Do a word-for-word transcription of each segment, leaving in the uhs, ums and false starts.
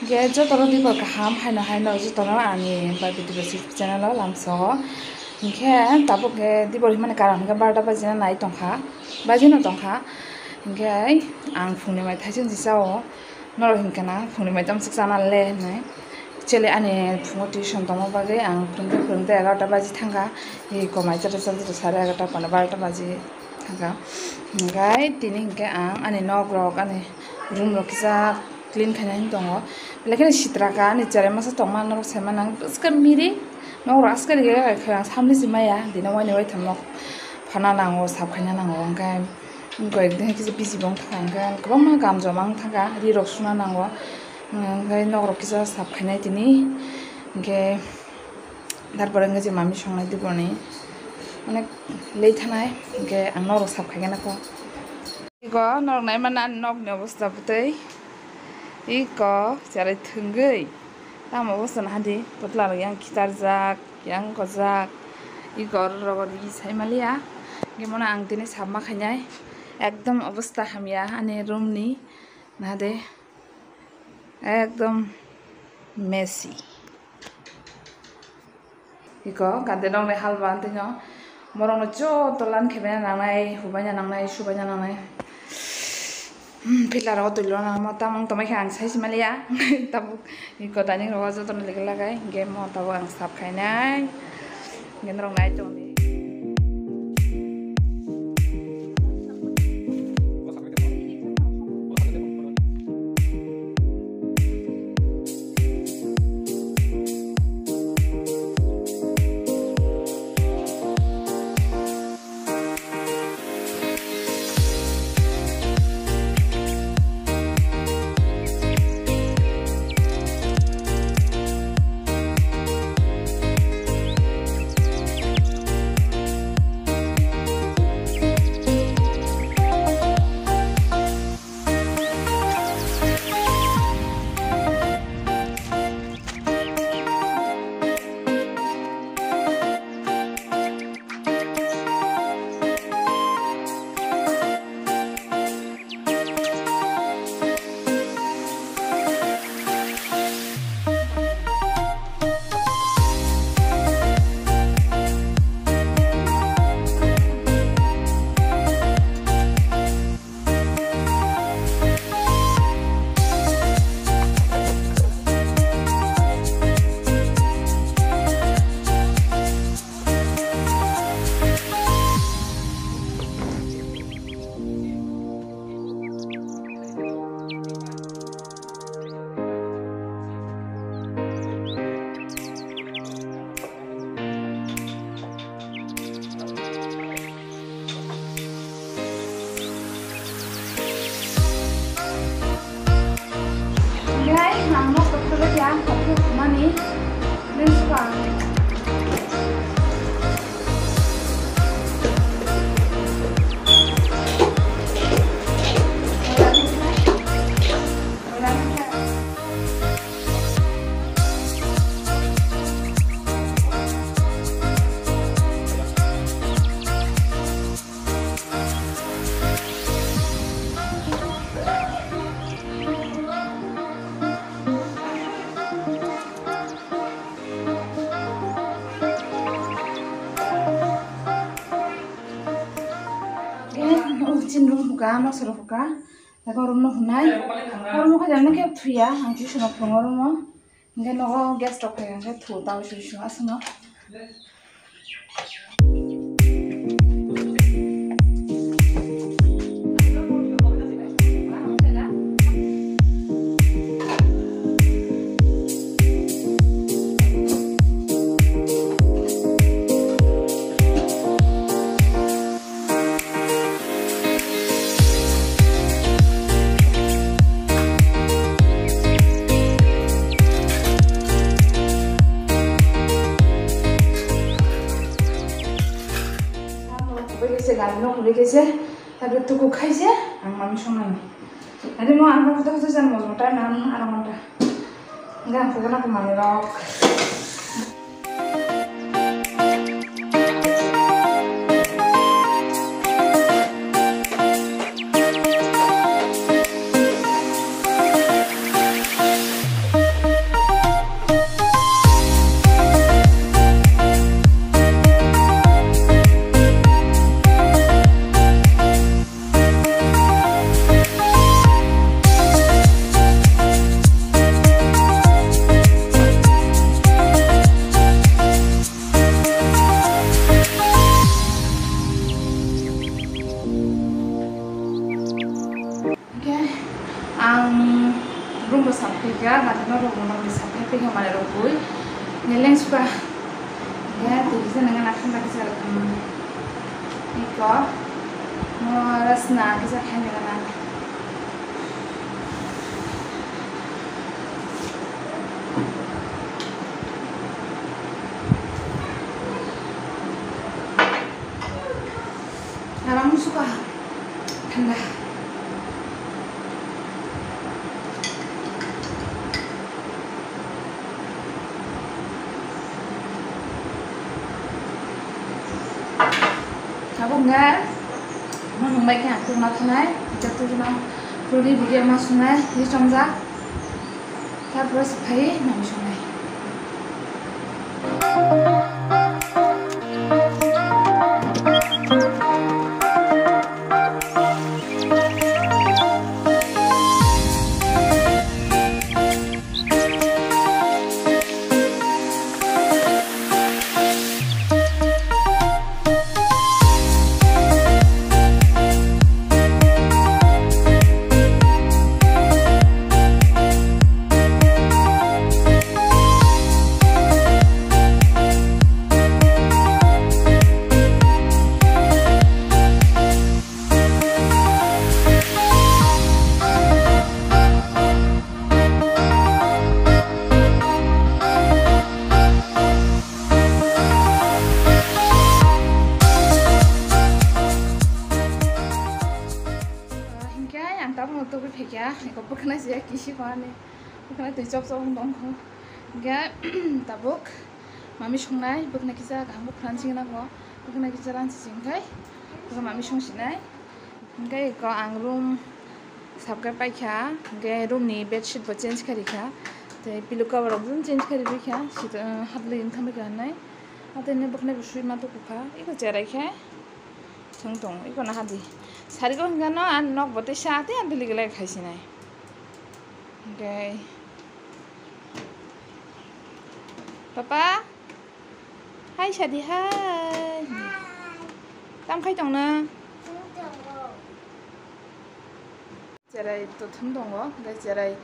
Hingke jotono dibor kaham, haino haino jotono ani bai video channel o lamsogo. Hingke tabuk ke dibor himani karon hingke barota bajina nai tongkha, bajino tongkha. Hingke ang phungni mai thaising jisa o norok hingkha na phungni mai tamsok chana le hinui. Actually ani phungo tuition tongma bagwi ang phwrwngtwi phwrwngtwi egarota baji thangkha. Eko mai chata chata sare egarota pano barota baji thangkha. Hingke tini hingke ang ani nok rok ani room rok kisa clean khaina hin tongo. Belai kheno sitra ka ani cherai masa tongma norok sai mano ang bwskang miri. Nok rok askari khe khe ang samni si maya dino waini waitham nok phana nango sap khaina nango hingke koi ekdin kisa bisi bong thangkha hingke kwbangma kam joma wng thangkha ri rok suna nango hingke nok rok kisa sap khainai tini hingke. Tarpore wngkha je mami songnai diboni onek late thanai, hingke ang norok sap khaikhe nokho. Iko norok naimano ani nokni obostha bwtwi. Iko cherai thwngwi tamo obostha nahadi, bwtla rok yang khitarjak, yang gojak. Iko oro rogo rigi saimaliya. Hingke mono ang tini sapma khainai. Ekdom obostha hamya ani room ni. Nahade. Ekdom messy. Iko gate rok ni halba tino. Borok no joto lan khebaina nangnai, hubaina nangnai, subaina nangnai. Hmm, pillar o twi lona mo tamung tongmai khe ang sai si maliya. Tabuk iko dining rogo joto no ligi lagai. Hingke mo tabuk ang sap khainai. Hingke norok nai tongdi. Guys, ang nok doktor ya, ang kok mani, lens pa. Chin room buka, mosoro buka. Eko room no hunai. Room no khaja ne khe thuya, ang tuition o phungo room o. Hingke nogo gas rok phai hingke thu tao sui sui aswk no. Bai kaisa gari no hwnwi kaisa, tabuk tuku khaisa, ang mami songnani. Adi mo ang kok kok jan mo mo ta nang ara mo ta. Ngan ko na ko mani rok. Bo samphaikha, naithono rwgwno rwgwi samphaikha manwi rwgwi. Nileng suka. Ya, twi kisa nangna nakhang kisa. Iko. Mo rasna kisa khaina nangna. Aram suka. Thanda. Tabuk nge, mo nung bai khe ang tungma thunai, kisa tungma, puri bugia ma sunai, ri chomjak. Tarpore se phai mami songnai. Hinkhe ang tabukno tubui phaikha, eko bwkhwnai se kisi ko ani, bwkhwnai twi chop chop wng tongkho. Hinkhe tabuk mami songnai, bwkhwnai kisa kaham bwkhwnai singna ko, bwkhwnai kisa ransi singkhai, bwkhwnai mami songsinai. Hinkhe eko ang room sabkhe paikha, hinkhe room ni bedsheet bo change kharikha, tei pillow cover rok bo change kharibaikha, sita, hadlwi wngthanbaikha hinwi. Atwino bwkhwnai bo sui ma tukukha, eko cherai khe. Thwng tong, iko na hadi. Sari ko hingka no, an nok bo tei sa, tei an tei ligi lai khai sinai. Hinkhe. Papa? Hai sadi hai. Tam khai tong na? Cherai to thum tongo, hingke cherai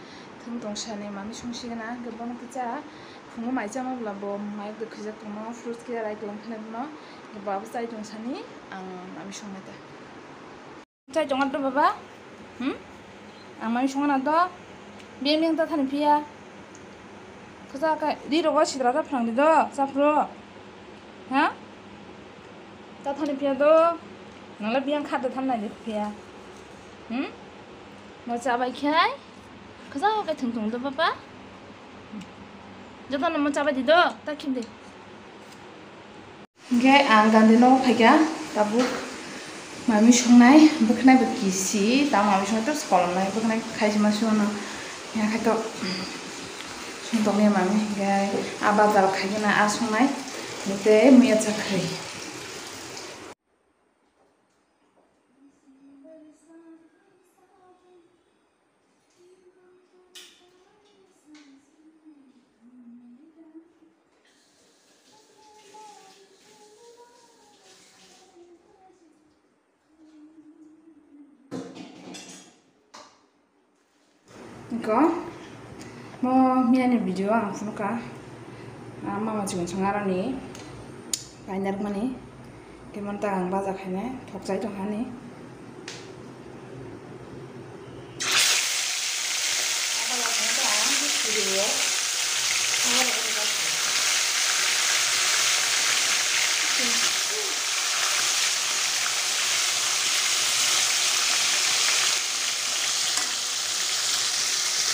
thum tong sani mami song sigana, hingke bono kisa phungo mai chama bwla bo mai rok khwijak tongma fruits khe rai kwlwng kheno bono, hingke bo abo chai tong sani ang mami song nai ta. Chai tong do baba? Hmm? Ang mami song na do? Biyang biyang ta thani phiya. Kisa ka ri rogo sidra ta phrang di do, chaphro. Ha? Ta thani phiya do? Nangla biyang kha da than nai di phiya. Hmm? Mo chabai khai? Kisa ka thung thung do papa? Joto no mo chabai di do, ta khim di. Hingke ang gandi nogo phaikha, tabuk mami songnai, bwkhnai bo kisi, ta mami songnai to kolomnai, bwkhnai khaisima suno, ya khaito songtokni mami, hingke a bazar khaikhe na a songnai, tei muya chakhri. Iko, mo miyani video ang phunukha, ah, mama chikon songaroni painarmani, kemon ta ang baja khainai, thokchai tongkhani.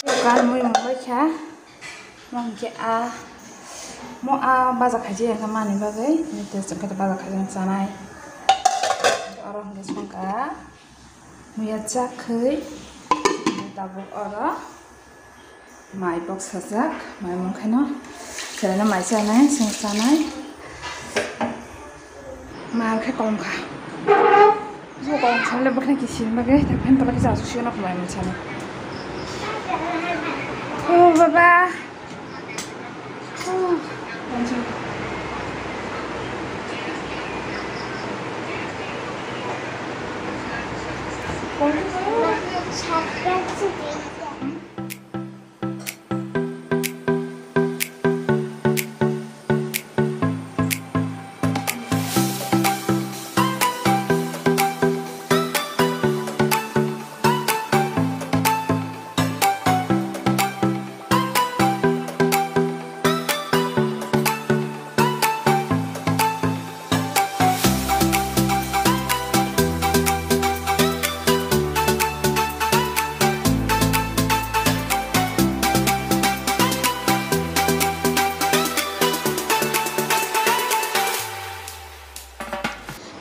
Dokan mui mungbai kha, mo hingke a, mo a baja khaijak khe manui bagwi, tei chwng khe baja khaijak chanai. Oro hingke songkha muya chakhwi, tabuk oro. Mai bok sajak, mai mungkhaino cheraino mai chanai, chwng chanai. Mar khe kolom kha. Bo kolom kha le bwkhwnai kisin bagwi, ta phan tola kisa asuk sino mai mung chanai. Oh, baba. Oh.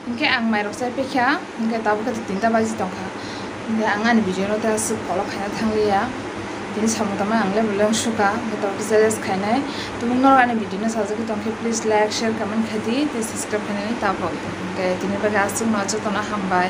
Hwnkhe ang mairok chai paikha, hwnkhe tabuk khe tinta baji tongkha. Hwnkhe ang ani video no tei aswk follow khaina thangliya. Tini samung tangma ang level o wngsuka, hwnkhe tabuk khe jealous khainai. Tabuk norok ani video no sajagwi tongkhe please like, share, comment khaidi tei subscribe khainani tabuk. Hwnkhe tini bagwi aswkno jotono hambai.